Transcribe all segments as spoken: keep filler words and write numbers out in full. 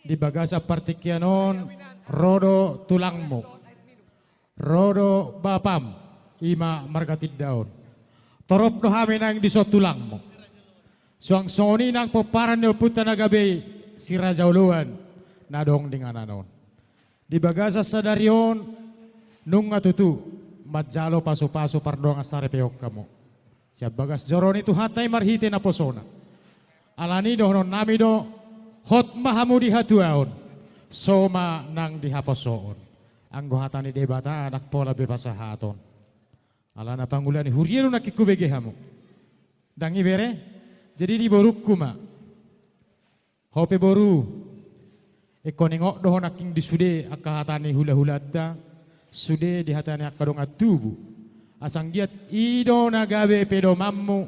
Di bagasan partingkian on, ro do tulangmu, ro do bapam, i ma marga Tindaon. Torop do hami naeng dison tulangmu. Suang songon i nang pomparan ni ompunta na gabe i, si Raja Oloan, na adong di inganan on. Di bagasan sadari on, nunga tutu manjalo pasupasu pardongansaripeon hamu sian bagas joro ni Tuhanta i marhite naposona. Alani i dohononnami do, hot ma hamu di hatuaon, so ma nang di haposoon. Anggo hata ni Debata ndang pola be pasahaton. Ala na pangula ni huria do nangkin hubege hamu. Ndang i bere? Jadi di borungku ma. Ho pe boru, ingkon ingot do ho nangkin di sude angka hata ni hulahulanta, sude di hata ni angka dongan tubu. Asa anggiat i do na gabe pedomanmu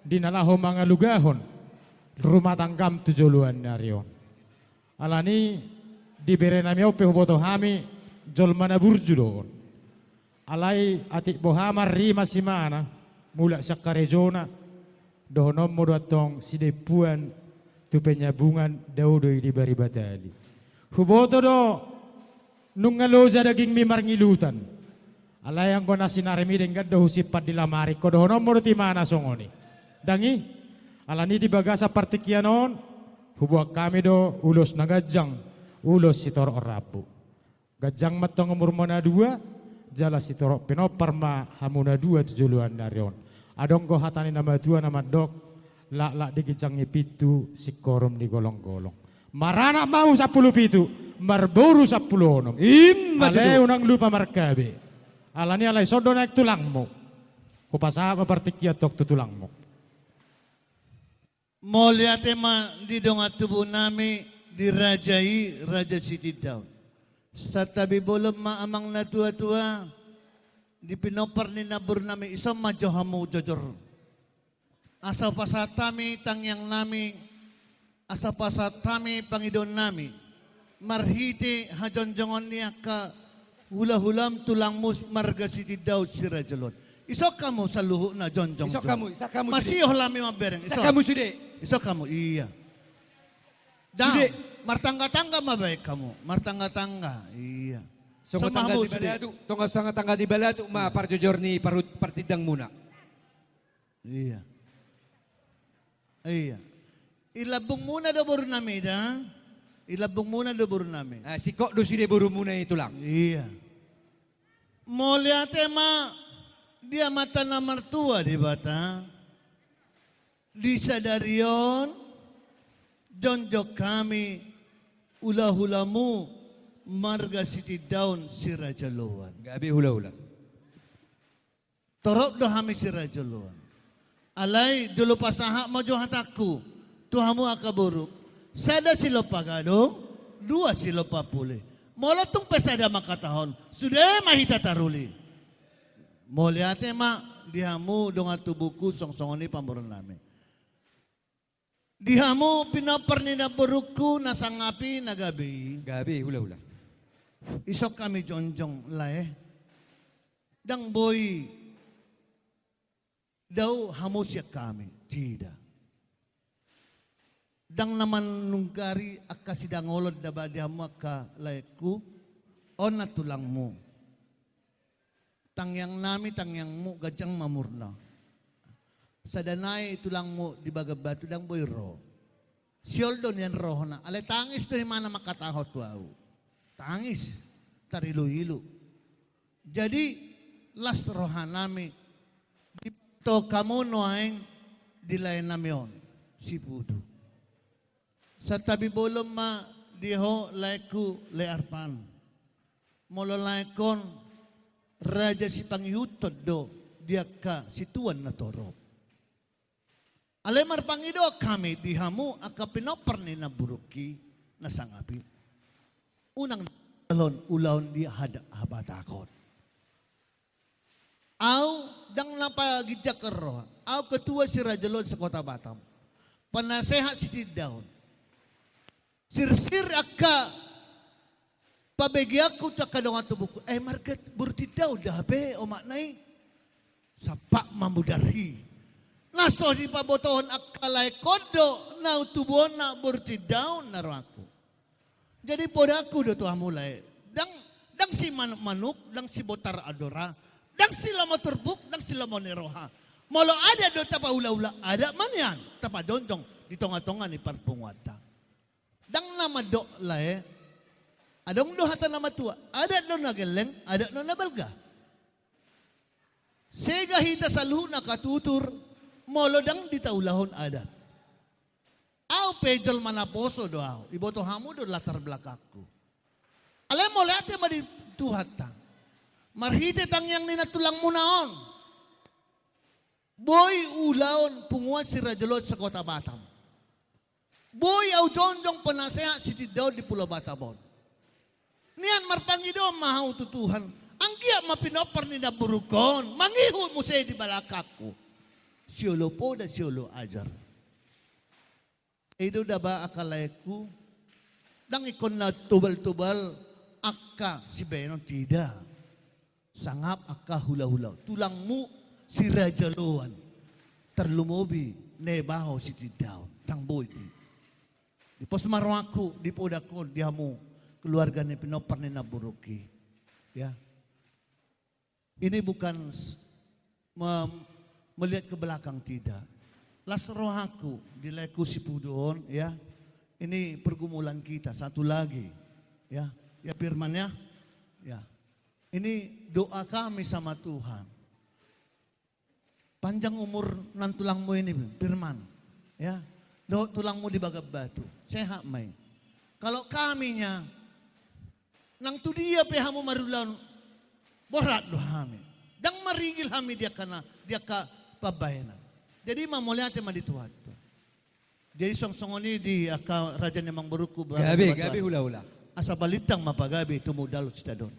di na laho mangalugahon rumah tanggam tu joloan ni ari on. Alani i di berenami on pe huboto hami jolma na burju do on. Alai atik boha marrima simana, mulak sian karejona, dohononmu do antong sidempuan tu penyambungan dao do i di bariba tali. Huboto do nunga loja dagingmi marngilutan. Alai anggo na sinarimi denggan do husimpan di lamari, ingkon dohononmu do tu imana songon i. Ndang i, alani i di bagasan partingkian on, huboan hami do ulos na ganjang, ulos sitorop rambu. Ganjang ma antong umurmu na dua, jala sitorop pinompar ma hamu na dua tu joloan ni ari on. Adong do hata ni na matua na mandok, laklak di ginjang ni pintu, singkorum di golonggolong. Maranak ma hamu sampulu pitu, marboru sampulu onom. Ima tutu. Alai unang lupa markabe. Alani i alai songon i naeng tulangmu. Hupasahat ma partingkian antong tu tulangmu. Mauliate ma di dongan tubunami, di raja i, Raja Sitindaon. Santabi bolon ma amang na tuatua, di pinompar ni namborunami, ison ma jo hamu jojor. Asa hupasahat hami tangiangnami, asa hupasahat hami pangidoannami. Marhite hajonjongon ni angka hulahulam tulangmu marga Sitindaon si Raja Oloan. Ison hamu saluhutna jonjong jo. Ison hamu, ison hamu sude. Masioh hami mambereng, ison. Ison hamu sude. Ison hamu, iya. Dang, sude. Martanggatangga ma baen hamu, martanggatangga, iya. Songon tangga ni balatu, tonga songon tangga ni balatu ma parjojor ni parhut-, partindangmuna. Iya. Iya. I lambungmuna do borunami da. I lambungmuna do borunami. Ah, singkop do sude borumuna i tulang. Iya. Mauliate ma di Amanta na martua Debata. Di sadari on jongjong hami hulahulamu marga Sitindaon si Raja Oloan. Gabe hulahula. Torop do hami si Raja Oloan. Alai jolo pasahat ma jo hatangku tu hamu angka boru. Sada silompa gadong, dua silompa puli. Molo tung pe sada mangkatahon, sude ma hita taruli. Mauliate ma di hamu dongan tubungku, songon i pamoruonnami. Di hamu pinompar ni namborungku na sangap i na gabe i. Gabe hulahula. Ison hami jongjong lae. Ndang boi dao hamu sian hami, tidak. Ndang na manunggari angka sidangolon daba di hamu angka laengku, on na tulangmu. Tangiangnami, tangiangmu, ganjang ma umurna. Sada nai tulangmu di Bagan Batu ndang boi ro. Sihol do nian rohana. Alai tangis do imana mangkatahon tu ahu. Tangis. Tariluilu. Jadi, las rohanami. Dipasahat hamu nuaeng di laenami on. Si Putu. Santabi bolon ma di ho laengku Lae Arpan. Molo laengkon raja sipangihuthon do di angka situan na torop. Alai marpangidoan hami di hamu angka pinompar ni namborungki na sangap i. Unang ulaon, ulaon di hada-, habatahon. Ahu ndang na paginjangkon roha. Ahu ketua si Raja Oloan se-Kota Batam. Penasehat Sitindaon. Sirsir angka pabegeanku tu angka dongan tubungku. Eh, marga boru Tindaon da hape omakna i. Sampak ma mudar i. Na so dipabotohon angka laengkon do na tubuonna boru Tindaon na rohangku. Jadi podaku do tu hamu lae, ndang, ndang simanuk-manuk, ndang sibontar andora, ndang silomo turpuk, ndang silomo ni roha. Molo adat do tapaula-ula, adat ma nian tapajongjong di tonga-tonga ni parpunguanta. Ndang na mandok lae, adong do hata na matua, adat do na gelleng, adat do na balga. Sega hita saluhutna angka tutur, molo ndang ditaulahon adat. Au pe jolma naposo do au, iboto hamu do latar belakangku. Alai mauliate ma di Tuhanta. Marhite tangiang ni nantulangmuna on, boi ulaon punguan siraja joloan se-Kota Batam. Boi au jongjong penasehat sitindaon di Pulo Batam on. Nian marpangidoan ma au tu Tuhan, anggiat ma pinompar ni namborungkon mangihut muse di balakangku. Siolo poda, siolo ajar. I do da ba angka laengku, ndang ingkon na tobal-tobal angka sibahenon, tidak. Sangap angka hula-hula, tulangmu siraja joloan, tarlumobi na ibaho sitindaon, ndang boi di. Dipos ma rohangku, di podangkon, di hamu keluarga ni pinompar ni namborungki. Ya. Ini bukan s-, mem-, melihat ke belakang, tidak. Las rohangku di laengku si Pudu on, ya. Ini pergumulan kita, satu lagi. Ya, ya Firman ya. Ya. Ini doa kami sama Tuhan. Panjang umur nantulangmu ini, Firman. Ya. Dohot tulangmu di Bagan Batu. Sehat ma i. Kalau kami nya, nang tu dia pe hamu marulaon, borat do hami. Ndang marigil hami di angka na, di angka pambahenan. Jadi ma mauliate ma di Tuhan. Jadi songon i di angka raja ni amangborungku. Gabe, gabe hula-hula. Asa balintang ma pagabe tumundalhon sitadoan.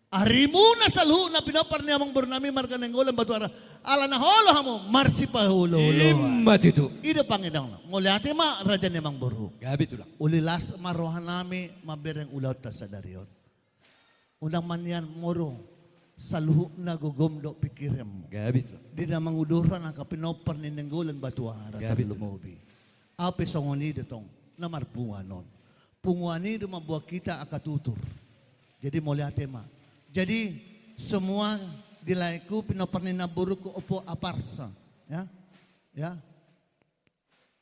Arimuna saluhutna pinompar ni amangborunami marga Nainggolan Batuaran. Ala na olo hamu marsipaolo-oloan. Ima tutu. I do pangidoanna. Mauliate ma raja ni amangboru. Gabe tulang. Uli las ma rohanami mambereng ulaonta sadari on. Unang ma nian moro saluhutna gogom dohot pingkiranmu. Gabe tulang. Di na mangudurhon angka pinompar ni Nainggolan Batuaran. Gabe tulang. Tarlumobi. Au pe songon i do tong na marpunguan on. Punguan i do mambuat hita angka tutur. Jadi mauliate ma. Jadi semua di laengku, pinompar ni namborungku, Ompu Aparsa. Ya. Ya.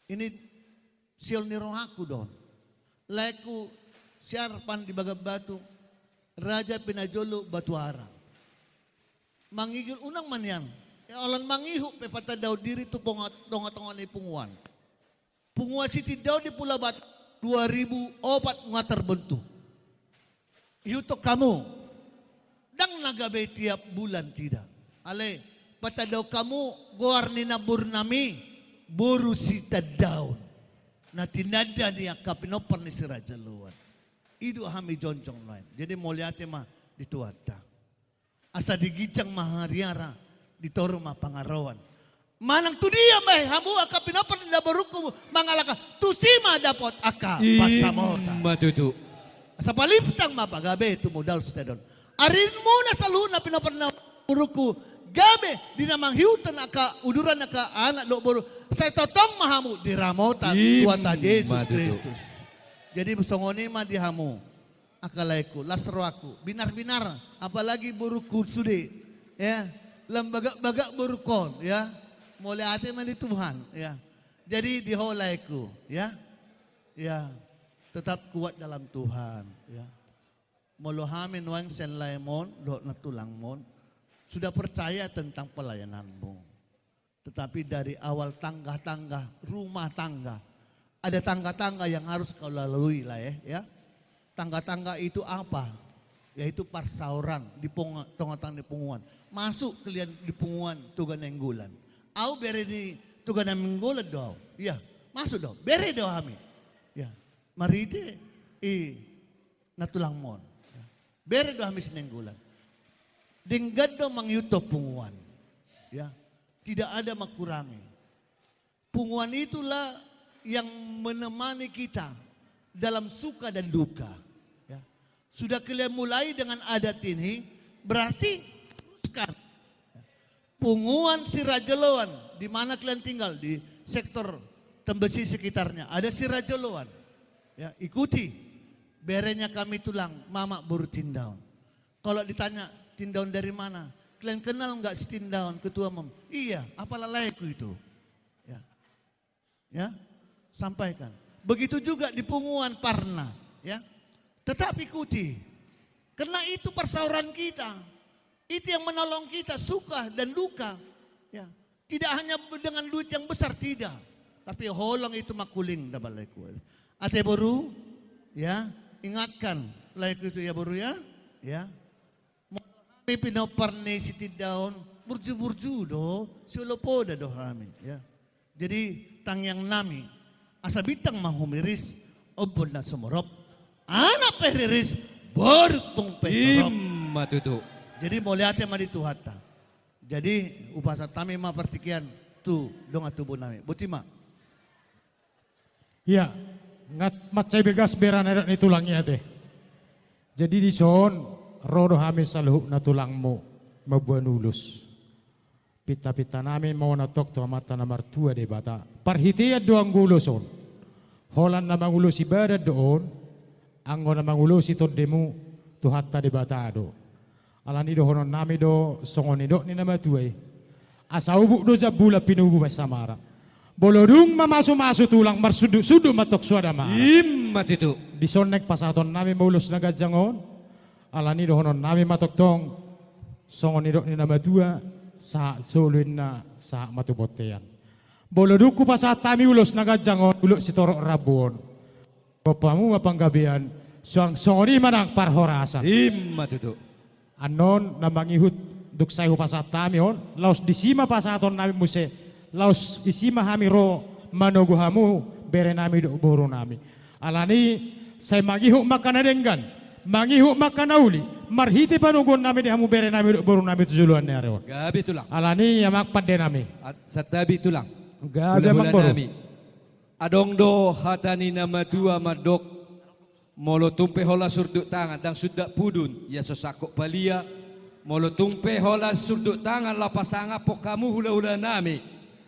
Ini siol ni rohangku do on. Laengku si Arpan di Bagan Batu, Raja Pinajolo Batuaran. Mangigil unang ma nian. E, holan mangihut pe patandaon diri tu ponga-, tonga-tonga ni punguan. Punguan sitindaon di Pulo Batam dua ribu opat nunga terbentuk. Ihuthon hamu. Ndang na gabe tiap bulan, tidak. Alai, patandaon hamu goar ni namborunami, boru sitandaon. Na tinanda ni angka pinompar ni siraja joloan. I do hami jongjong nuaeng. Jadi mauliate ma di Tuhanta. Asa di ginjang ma hariara, di toru ma pangaroan. Manang tu dia ma hamu angka pinompar ni namborungku mangalangka, tusi ma dapot angka pansamotan. Ima tutu. Asa balintang ma pagabe tumundalhon sitadoan. Arimuna saluhutna pinompar ni namborungku, gabe di na mangihuthon angka uduran, angka anak dohot boru, sai tongtong ma hamu di ramotan Tuhanta Jesus Kristus. Ima tutu. Jadi songon i ma di hamu. Angka laengku, las rohangku, binar-binar, apalagi borungku sude, ya, lam bagak-bagak borungkon, ya, mauliate ma di Tuhan, ya. Jadi di ho laengku, ya, ya, tetap kuat dalam Tuhan, ya. Molo hami nuaeng sian laemon dohot nantulangmon sudah percaya tentang pelayananmu. Tetapi dari awal tangga-tangga, rumah tangga, ada tangga-tangga yang harus kau lalui lah ya, ya. Tangga-tangga itu apa? Yaitu parsaoran di pong-, tonga-tonga ni punguan. Masuk kalian di punguan Toga Nainggolan. Au bere ni Toga Nainggolan do au. Iya, masuk do. Bere do hami. Ya. Marhite i nantulangmon. Ya. Bere do hami si Nainggolan. Denggan do mangihuthon punguan. Ya. Tidak ada mengurangi. Punguan itulah yang menemani kita dalam suka dan duka. Ya. Sudah kalian mulai dengan adat ini, berarti teruskan. Ya. Punguan siraja joloan, di mana kalian tinggal, di sektor Tambesi sekitarnya, ada siraja joloan. Ya, ikuti. Berenya kami tulang, mamak boru Tindaon. Kalau ditanya, "Tindaon dari mana?" "Kalian kenal nggak si Tindaon, ketua M A M?" "Iya, apa lalaeku itu." Ya. Ya, sampaikan. Begitu juga di Punguan Parna, ya. Tetap ikuti. Karena itu persaudarahan kita. Itu yang menolong kita, suka dan duka. Ya. Tidak hanya dengan duit yang besar, tidak. Tapi holong itu makuling da balaeku. Ate boru, ya, ingatkan laeku itu ya boru ya. Ya. Molo hami pinompar ni si Tindaon, burju-burju do, siolopoda do hami, ya. Jadi, tangiang nami, asa bintang ma humiris, ombun na sumorop, anak pe riris, boru tung pe torop. Ima tutu. Jadi, mauliate ma di Tuhanta. Jadi, hupasahat hami ma partingkian tu dongan tubu nami. Boti ma. Ia, nga mansai begas bere na didok ni tulang i ate. Jadi dison, ro do hami saluhutna tulangmu, mamboan ulos. Pinta-pinta nami ma on antong tu Amanta na martua Debata. Parhitean do anggo ulos on. Holan na mangulosi badan do on, anggo na mangulosi tondemu, Tuhanta Debata do. Alani dohonon nami do songon nidok ni na matua i. Asa ubuk do jambulan pinubu baen samara. Molo dung mamasu-masu tulang marsundut-sundut ma antong suada mara. Ima tutu. Dison naeng pasahaton nami ma ulos na ganjang on. Alani dohonon nami ma tongtong songon nidok ni na matua, sahat solu inna sahat ma tu bontean. Molo dung hupasahat hami ulos na ganjang on, ulos sitorop rambu on. Dohot hamu ma panggabean, suang songon i ma nang parhorasan. Ima tutu. Annon na mangihut dung sai hupasahat hami on, laos disi ma pasahaton nami muse, laos disi ma hami ro manogu hamu bere nami dohot boru nami. Alani sai mangihut ma angka na denggan, mangihut ma angka na uli, marhite panoguon nami di hamu bere nami dohot boru nami tu joloan ni ari on. Gabe tulang. Alani amang pande nami. At-, santabi tulang. Gabe amang boru. Hula-hula nami. Adong do hata ni na matua mandok, molo tung pe holan surduk tangan, ndang sundat pudun, ia so sangkot palia. Molo tung pe holan surduk tangan, laho pasangaphon hamu hula-hula nami.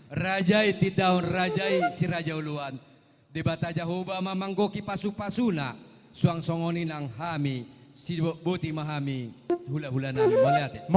Raja i Tindaon, raja i si Raja Oloan. Debata Jahowa ma manggohi pasu-pasuna, suang songon i nang hami, sibotboti ma hami, hula-hula nami, mauliate.